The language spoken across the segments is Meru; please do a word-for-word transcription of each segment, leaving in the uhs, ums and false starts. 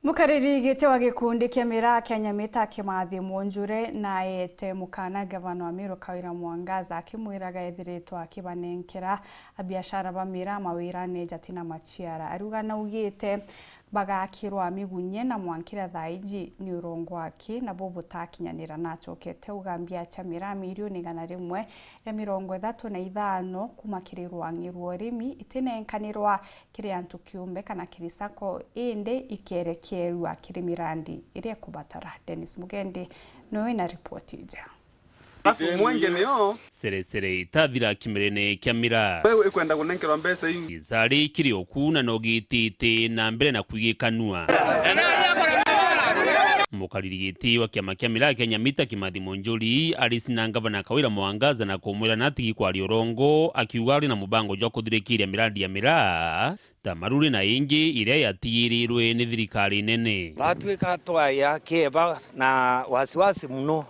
Mukariri giti wa gikundi kia miraa kia Nyamita Kimathi Mwonjuri naete mukana gavana wa Meru Kawira Mwangaza, akimwiraga ethiritwe akibanenkera abiashara ba miraa mawirane jati na maciara. Ariuga naugite bagakirwa migunye na mwankira thaa iji ni urongo aki nabo butakinyanira. Nachokete uga mbia cia miraa milioni igana rimwe ria mirongo ithatu na ithano kuma kiri rwangi rwa urimi itinenkanirwa kiri antu kiumbe kana kiri sacco, indi ikerekerua kiri mirandi iria ikubatara. Dennis Mugendi niwe wina ripoti ija. Alafu mwenje nio. Seresere itathira kimerene kia miraa. Wewe ikwenda kunenkerwa mbeca ii. Gisari kiri oku na no gitite na mbere na kwigikanua. Mukariri giti wa kiama kia miraa kia Nyamita Kimathi Mwonjuri aricina ngavana Kawira Mwangaza na kumwira natigi kwaria urongo, akiuga ari na mubango jwa kuthirikiria mirandi ya miraa ta Maruri na ingi iria yatigirirwe ni thirikari nene. Batwika twaya kieba na wasiwasi muno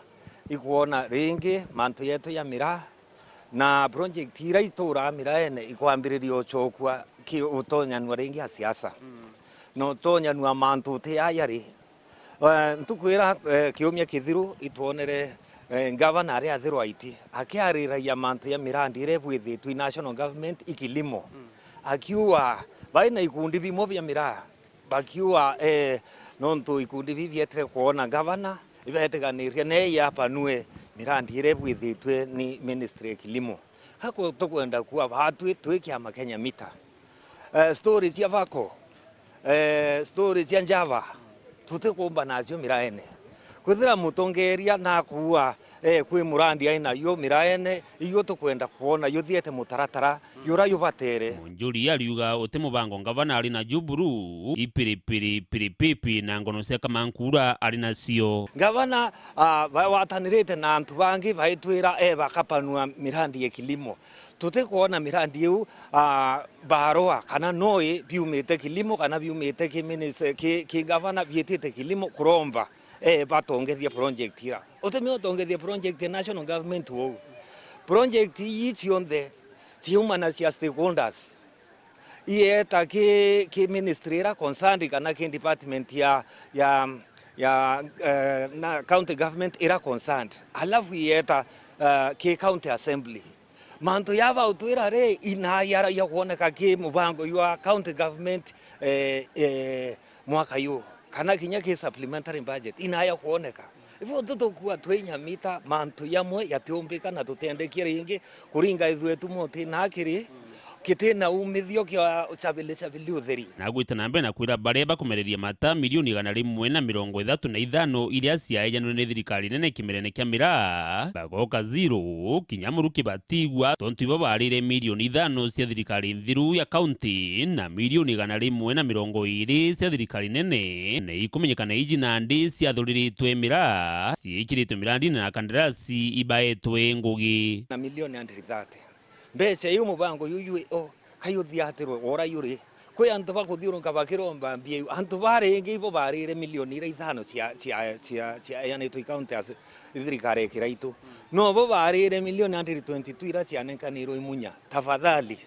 ikwona ringi mantu yetu ya miraa na project iria ituraa miraene ikwambiriria uchokua ki utonyanua ringi a siasa na utonyanua mantu uti ya yari. Eh, ntukwira, eh, kiumia kithiru itwonere, eh, ngavana aria athirwa aiti akiariragia mantu ya mirandi iria ibwithitwe i national government i kilimo. Akiuga bai na ikundi bimwe bia miraa bakiuga, eh, nontu ikundi biu bietire kwona ngavana ibetiganirie neei apanue mirandi iria ibwithitwe ni ministry ya kilimo. Gako tukwenda kuuga batwi twi kiama kia Nyamita. Eh, story cia Vako, eh, story cia Java, tutikumba nacio miraene. Kwithira mutongeria nakuua, eh, kwi murandi ai nayo miraene, iyo tukwenda kwona yuthiete mutaratara yura yubatere. Munjuri ariuga uti mubango ngavana ari na juburu, ipiripiri, piripipi na ngono cia kamankura ari nacio. Ngavana, ah, bawatanirite na antu bangi baitwira, eh, bakapanua mirandi ya kilimo. Tutikwona mirandi iu, ah, barua kana noi biumite kilimo kana biumite ki minis-, ki, ki gavana biitite kilimo kuromba, eh, batongethia project ira. Utimea utongethia project ya national government uu. Project ii cionthe ciaumana cia stakeholders. Ieta ki, ki ministry ira concerned kana ki department ya, ya, ya, eh, na county government ira concerned. Alafu ieta, eh, ki county assembly. Mantu ya bautwira ri, inayara ya kwoneka ki mubango jwa county government, eh, eh, mwaka yu, kana kinya ki supplementary budget, inaya kwoneka. Ibo tutukua twi Nyamita, mantu jamwe jatiumbika na tutendekia ringi, kuringa ithwetu moti na kiri, kiti na umithio kia cabili cabili utheri. Na agwita na mbere na kwira baria bakumereria mata milioni igana rimwe na mirongo ithatu na ithano iria ciaejanirwe ni thirikari nene kimerene kia miraa, bagoka zero, kinya muruki batigwa, tontu ibo barire milioni ithano cia thirikari nthiru ya kaunti na milioni igana rimwe na mirongo iri cia thirikari nene, na ikumenyekana iji nandi ciathuriritwe miraa, ciikiritwe mirandini na kandarasi ibaetwe ngugi. Na milioni hundred thirty. Mbeca iu mubango juju o, kai uthiatirwe wora juri. Kwi antu bakuthiurunka bakiromba mbia iu. Antu baringi ibo barire milioni ira ithano cia, cia, cia, ciaeanitwe i county as thirikari ikira itu. No bo barire milioni hundred twenty-two ira cianenkanirwe i Munya. Tafadhali,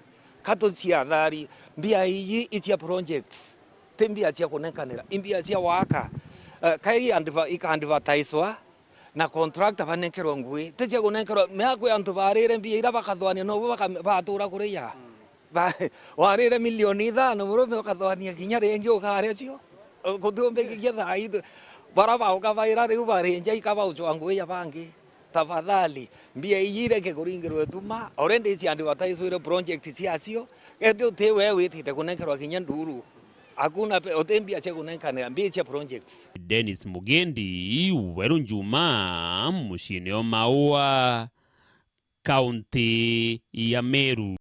katuciathari, mbia iji icia projects. Ti mbia cia kunenkanira, i mbia cia waka. Eh, kai adver-, ika advertiswa, na contractor banenkerwa ngui, ti cia kunenkerwa. Mea kwi antu barire mbia ira bakathwania, nobo baka-, batura kuria. Ba-, warire milioni ithano, murume ukathwania kinya ringi ukaria cio. Kutiumbikikia thaa ii tu-, bara bauka baira riu barinja ika baucwa ngui ya bangi. Tafadhali, mbia iji ireke kuringirwa ituma, already cia advertiswire project ciacio, indi uti we witite kunenkerwa kinya nduru. Hakuna pe-, uti mbia cia kunenkanira, mbia cia projects. Dennis Mugendi, Weru Njuma, muciini o Maua, kaunti ya Meru.